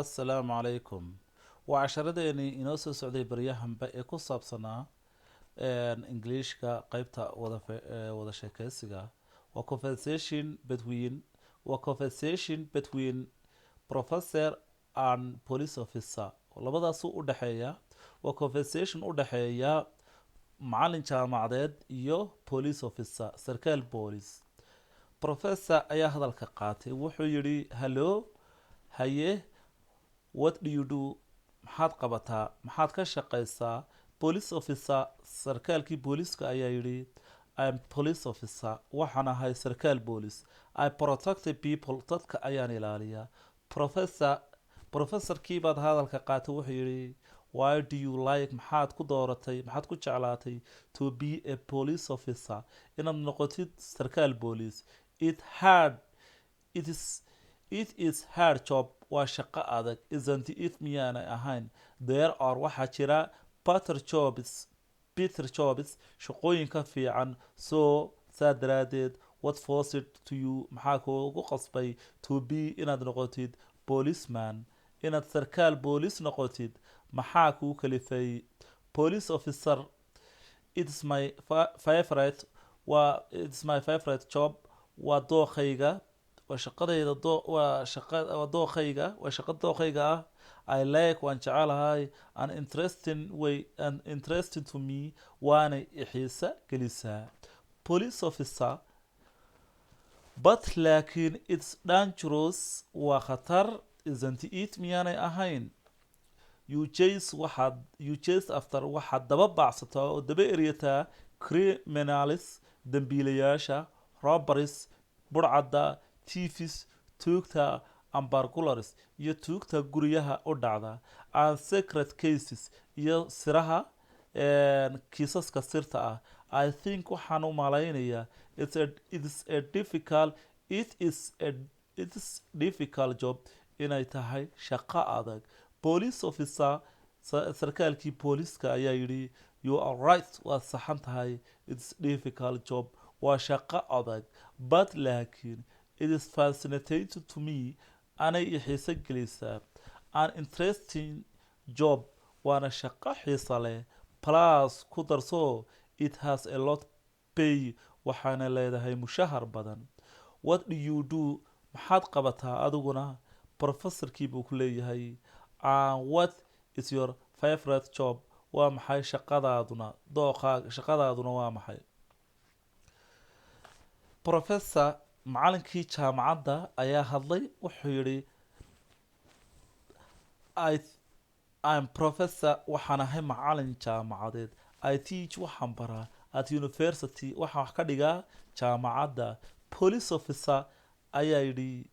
Assalaamu calaykum. Waa casharadeenii inoo soo socday baryahanba ee ku saabsanaa Ingiliishka, qeybta wada sheekeysiga. Waa conversation between professor and police officer. Labadaasu u dhexeeya, waa conversation u dhexeeya macalin jaamacadeed iyo police officer, sarkaal boolis. Professor ayaa hadalka qaatay, wuxuu yidhi: "Hello, haye, what do you do? Maxaad qabataa? Maxaad ka shaqeysaa?" Police officer, sarkaalkii booliska ayaa yidhi: "I'm police officer, waxaan ahay sarkaal boolis. I protect the people, dadka ayaan ilaaliyaa." Professorkii baad hadalka qaatay, wuxuu yidhi: "Why do you like, maxaad ku dooratay, maxaad ku jeclaatay to be a police officer, inaad noqotid sarkaal booliis?" it hard it is it is hard job, waa shaqo adag. "Isn't it? Miyaanay ahayn?" "There are, waxaa jira, better jobs, shaqooyin ka fiican. So, saa daraadeed, what forced to you, maxaa kugu qasbay, to be, inaad noqotid, policeman, inaad sarkaal booliis noqotid, maxaa kuu kalifay?" Police officer: It's my favorite job, waa dookhayga, waa shaqadayda, waa shaqa, waa dookhayga, waa shaqo dookhayga ah. I like, waan jecelahay, an interesting way and interesting to me, waanay xiisa gelisaa. Police officer: "But, laakiin, it's dangerous, waa khatar, isn't it? Miyaanay ahayn? You chase, waxaad, you chase after, waxaad daba baacsataa oo daba eryataa, criminals, dambiilayaasha, robbers, budhcadda, thieves, tuugta, and burglars, iyo tuugta guryaha u dhacda, and secret cases, iyo siraha, kiisaska sirta ah. I think, waxaan u malaynayaa, it's difficult job, inay tahay shaqo adag." Police officer, sarkaalkii booliska ayaa yidhi: "You are right, waad saxan tahay. It's difficult job, waa shaqo adag, but, laakiin, it is fascinating to me, anay i xiiso gelisaa, an interesting job, waana shaqo xiiso leh. Plus, ku darso, it has a lot pay, waxaana leedahay mushahar badan. What do you do? Maxaad qabataa adiguna?" Professorkii buu ku leeyahay. "And what is your favorite job? Waa maxay shaqadaaduna, dooqaa, shaqadaaduna waa maxay?" Professor, macalinkii jaamacadda ayaa hadlay, wuxuu yidhi: I'm professor, waxaan ahay macalin jaamacadeed. I teach, waxaan baraa, at university, waxaan wax ka dhigaa jaamacadda." Police officer ayaa yidhi: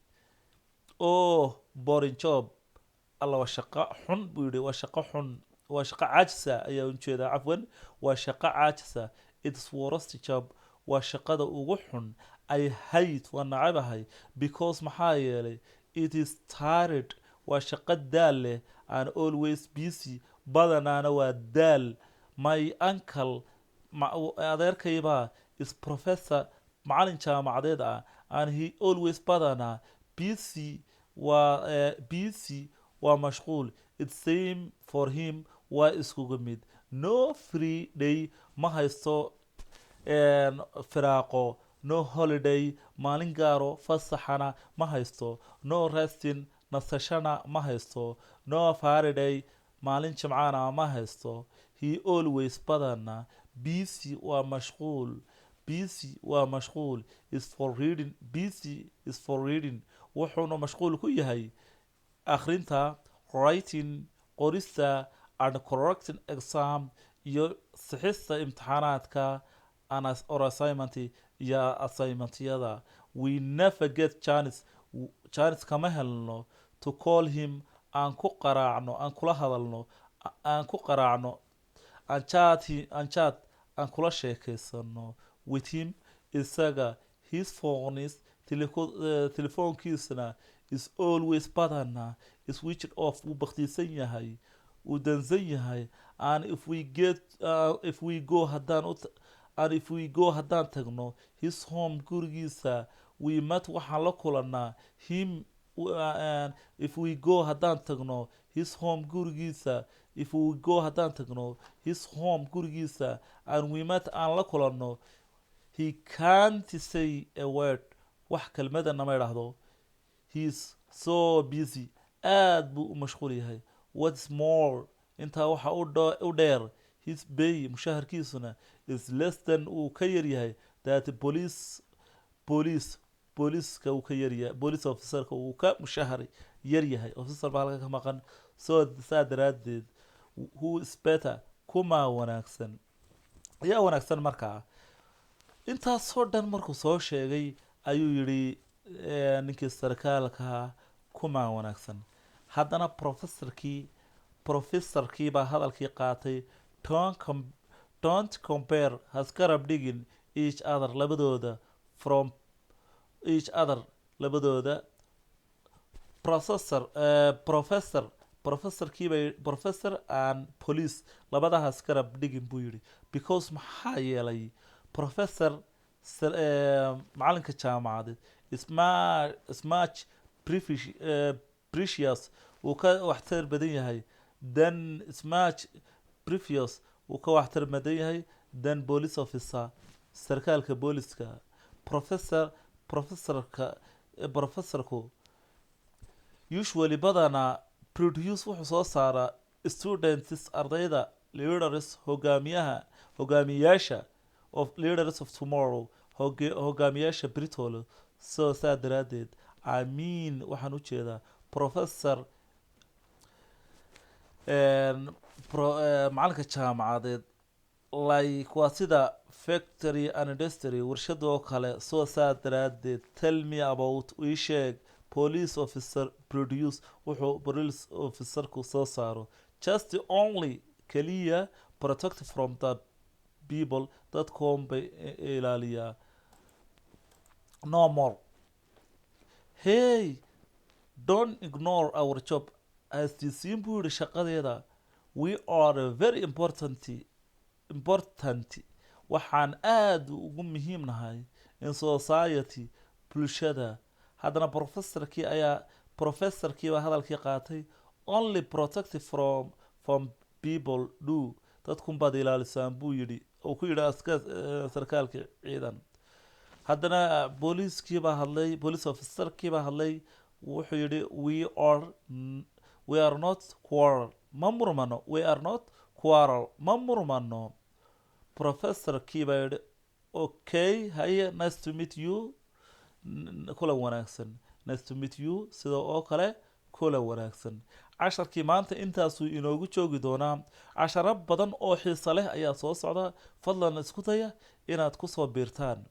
"Oh, boring job." Alla, waa shaqo xun buu yidhi, waa shaqo xun, waa shaqo caajisa ayaa ujeedaa, cafwan, waa shaqo caajisa. "It's worst job, waa shaqada ugu xun. I hate, waa nacabahay, because, maxaa yeelay, it is tired, waa shaqo daal leh, and always busy, badanaana waa daal. My uncle, adeerkaybaa, is professor, macalin jaamacadeed ah, and he always, badanaa, busy, waa busy, waa mashquul. It's same for him, waa iskugu mid. No free day, ma haysto firaaqo. No holiday, maalin gaaro fasaxana ma haysto. No resting, nasashana ma haysto. No Friday, maalin jimcana ma haysto. He always, badana, busy, waa mashquul, busy, waa mashquul, is for reading, busy is for reading, wuxuuna mashquul ku yahay akhrinta, writing, qorista, and correcting exam, iyo sixista imtixaanaadka, and or assignment, iyo assignmentyada. We never get chance, chance kama helno, to call him, aan ku qaraacno, aan kula hadalno, aan ku qaraacno, and chat, and chat, aan kula sheekeysano, with him, isaga. His phone is, telefoonkiisana, is always, badana, switched off, wuu baktiisan yahay, wuu dansan yahay. And if we get if we go haddaan u and if we go, haddaan tagno, his home, gurigiisa, we met, waxaan la kulanaa, him." If we go, haddaan tagno, his home, gurigiisa, if we go, haddaan tagno, his home, gurigiisa, and we met, aan la kulanno, he can't say a word, wax kelmadana ma idhaahdo. He is so busy, aad buu u mashquul yahay. What's more, intaa waxa u dheer, his pay, mushaharkiisuna, is less than, uu ka yar yahay, that police, booliiska uu ka yar yahay, police officerka uu ka mushahar yar yahay. Officer baa halka ka maqan. So saa daraaddeed, who is better? Kuma wanaagsan? Yaa wanaagsan? Markaa intaasoo dhan markuu soo sheegay ayuu yidhi ninkii sarkaalka, kuma wanaagsan? Haddana professorkii baa hadalkii qaatay. Don't compare, haskarab dhigin, each other, labadooda, from each other, labadooda. Processor professor professorkii bay, professor and police, labadahaas garab dhigin buu yidhi, because, maxaa yeelay, professor, macalinka jaamacadeed, is much precious, wuu ka waxtar badan yahay, than, is much precious, wuu ka waxtar badan yahay, than police officer, sarkaalka booliska. Professorku usually, badanaa, produce, wuxuu soo saaraa, students, ardayda, leaders, hogaamiyaha, hogaamiyaasha, of leaders of tomorrow, hogaamiyaasha britol. So saa daraaddeed, I mean, waxaan ujeedaa, professor, macalinka jaamacadeed, like, waa sida, factory and industry, warshad oo kale. So saa daraaddeed, tell me about, ii sheeg, police officer produce, wuxuu police officerku soo saaro. Just only, keliya, protect from the people, dadkoon bay ilaaliyaa, no more. Hey, don't ignore our job, hastiisiin buu yidhi shaqadeeda. We are very important, waxaan aada ugu muhiim nahay, in society, bulshada. Haddana professorkii baa hadalkii qaatay. Only protect from people do, dadkun baad ilaalisaan buu yidhi, uu ku yidhi askar, sarkaalkii ciidan. Haddana booliiskii baa hadlay, police officerkii baa hadlay. Wuxuu yidhi, We are not quarrel, ma murmano. We are not quarrel, ma murmano." Professorkii baa yidhi, "Okay, haye, nice to meet you." Kulan wanaagsan. Nice to meet you, sida oo kale kulan wanaagsan. Casharkii maanta intaasuu inoogu joogi doonaa. Casharo badan oo xiiso leh ayaa soo socda. Fadlan isku daya inaad kusoo biirtaan.